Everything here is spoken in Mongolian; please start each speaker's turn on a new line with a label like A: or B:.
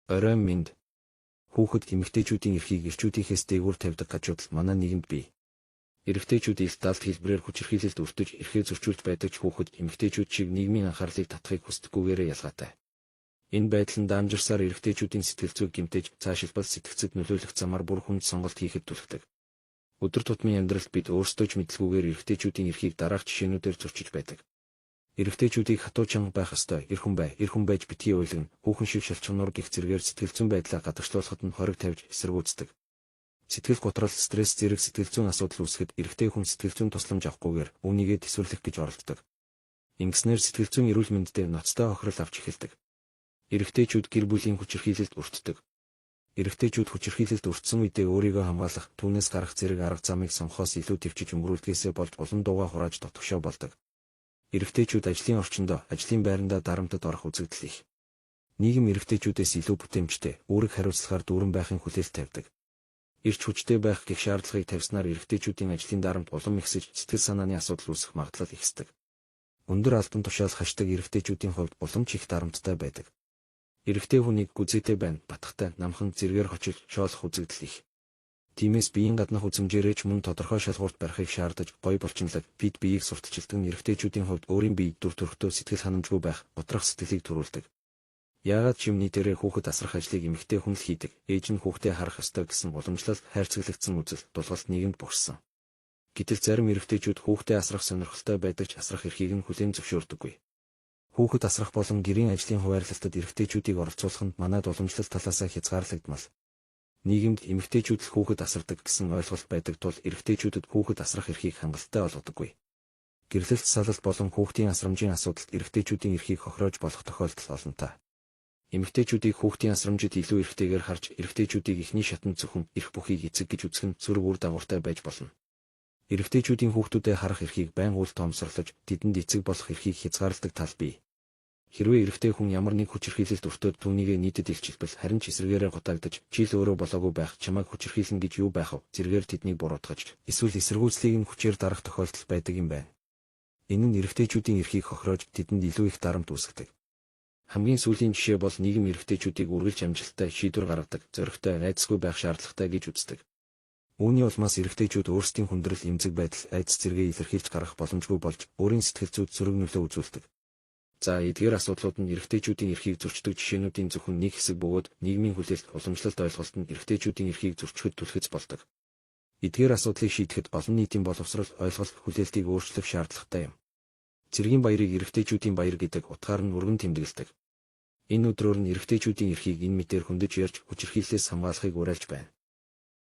A: Оройн мэнд. Хүүхэд эмэгтэйчүүдийн эрхийг эрчүүдийнхээс дээгүүр тавьдаг гажуудал манай нийгэмд бий. Эрэгтэйчүүд илт далд хэлбэрээр хүчирхийлэлд өртөж эрхээ зөрчүүлж байдаг ч хүүхэд эмэгтэйчүүд шиг нийгмийн анхаарлыг татахыг хүсдэггүйгээрээ ялгаатай. Энэ байдал нь дамжирсаар эрэгтэйчүүдийн сэтгэл зүйг гэмтэж, цаашилбал сэтгэгцэд нөлөөлөх замаар бүр хүнд сонголт хийхэд түлхдэг. Өдөр тутмын амьдралд бид өөрсдөө ч мэдэлгүйгээр эрэгтэйчүүдийн эрхийг дараах жишээнүүдээр зөрчиж байдаг. Эрэгтэйчүүдийг хатуу чанга байх ёстой, эр хүн бай, эр хүн байж битгий уйлгана, хүүхэн шиг шалчгануур гэх зэргээр сэтгэл зүйн байдлаа гадагшлуулахад нь хориг тавьж эсэргүүцдэг. Сэтгэл гутрал, стресс зэрэг сэтгэл зүйн асуудал үүсгэхэд эрэгтэй хүн сэтгэл зүйн тусламж авахгүйгээр үүнийгээ тэсвэрлэх гэж оролддог. Ингэснээр сэтгэл зүйн эрүүл мэндэд ноцтой хохирол авч эхэлдэг. Эрэгтэйчүүд гэр бүлийн хүчирхийлэлд өртдөг. Эрэгтэйчүүд хүчирхийлэлд өртсөн үедээ өөрийгөө хамгаалах, түүнээс гарах зэрэг арга замыг сонгохоос илүү тэвчиж өнгөрүүлдгээсээ болж улам дуугаа хурааж дотгошоо болдог. Эрэгтэйчүүд ажлын орчиндоо, ажлын байрандаа дарамтад орох үзэгдэл их. Нийгэм эрэгтэйчүүдээс илүү бүтээмжтэй, үүрэг хариуцлагаар дүүрэн байхын хүлээлт тавьдаг. Эрч хүчтэй байх гэх шаардлагыг тавьснаар эрэгтэйчүүдийн ажлын дарамт улам ихсэж, сэтгэл санааны асуудал үүсэх магадлал ихсдэг. Өндөр албан тушаал хашдаг эрэгтэйчүүдийн хувьд улам ч их дарамттай байдаг. Эрэгтэй хүнийг гүзээтэй байна, батхтай, намхан зэргээр хочилж, шоолох үзэгдэл их. Тиймээс биеийн гаднах үзэмжээрээ ч мөн тодорхой шалгуурт барихыг шаардаж, гоё булчинлаг, бид биеийг сурталчилдаг нь эрэгтэйчүүдийн хувьд өөрийн бие дүр төрхтөө сэтгэл ханамжгүй байх, гутрах сэтгэлийг төрүүлдэг. Яагаад ч юм нийтээрээ хүүхэд асрах ажлыг эмэгтэй хүн л хийдэг, ээж нь хүүхдээ харах ёстой гэсэн уламжлал, хайрцаглагдсан үзэл, дулгалт нийгэмд бохирсон. Гэтэл зарим эрэгтэйчүүд хүүхдээ асрах сонирхолтой байдаг ч асрах эрхийг нь хүлээн зөвшөөрдөггүй. Хүүхэд асрах болон гэрийн ажлын хуваарлалтад эрэгтэйчүүдийг оролцуулах нь манайд уламжлал талаасаа хязгаарлагдмал. Нийгэмд эмэгтэйчүүд л хүүхэд асардаг гэсэн ойлголт байдаг тул эрэгтэйчүүдэд хүүхэд асрах эрхийг хангалттай олгодоггүй. Гэрлэлт салалт болон хүүхдийн асрамжийн асуудалд эрэгтэйчүүдийн эрхийг хохироож болох тохиолдол олонтой. Эмэгтэйчүүдийг хүүхдийн асрамжид илүү эрхтэйгээр харж эрэгтэйчүүдийг эхний шатанд зөвхөн эрх бүхийг эцэг гэж үзэх нь сөрөг үр дагавартай байж болно. Эрэгтэйчүүдийн хүүхдүүдэд харах эрхийг байнга үл тоомсорлож тэдэнд эцэг болох эрхийг хязгаарладаг тал бий. Хэрвээ эрэгтэй хүн ямар нэг хүчирхийлэлд өртөөд түүнийгээ нийтэд илчилбэл харин ч эсрэгээрээ гутаагдаж, чи л өөрөө болоогүй байх, чамайг хүчирхийлнэ гэж юу байх вэ? Зэргээр тэднийг буруутгаж, эсвэл эсэргүүцлийг нь хүчээр дарах тохиолдол байдаг юм байна. Энэ нь эрэгтэйчүүдийн эрхийг хохироож, тэдэнд илүү их дарамт үүсгэдэг. Хамгийн сүүлийн жишээ бол нийгэм эрэгтэйчүүдийг үргэлж амжилттай шийдвэр гаргадаг, зоригтой, айдасгүй байх шаардлагатай гэж үздэг. Үүний улмаас эрэгтэйчүүд өөрсдийн хүндрэл, эмзэг байдал, айдас зэргээ илэрхийлж гаргах боломжгүй болж, өөрийн сэтгэл зүйд сөрөг нөлөө үзүүлдэг. За эдгээр асуудлууд нь эрэгтэйчүүдийн эрхийг зөрчдөг жишээнүүдийн зөвхөн нэг хэсэг бөгөөд нийгмийн хүлээлт, уламжлалт ойлголт нь эрэгтэйчүүдийн эрхийг зөрчихэд түлхэц болдог. Эдгээр асуудлыг шийдэхэд олон нийтийн боловсрол, ойлголт, хүлээлтийг өөрчлөх шаардлагатай юм. Цэргийн баярыг эрэгтэйчүүдийн баяр гэдэг утгаар нь өргөн тэмдэглэдэг. Энэ өдрөөр нь эрэгтэйчүүдийн эрхийг энэ мэтээр хөндөж ярьж хүчирхийллээс хамгаалахыг уриалж байна.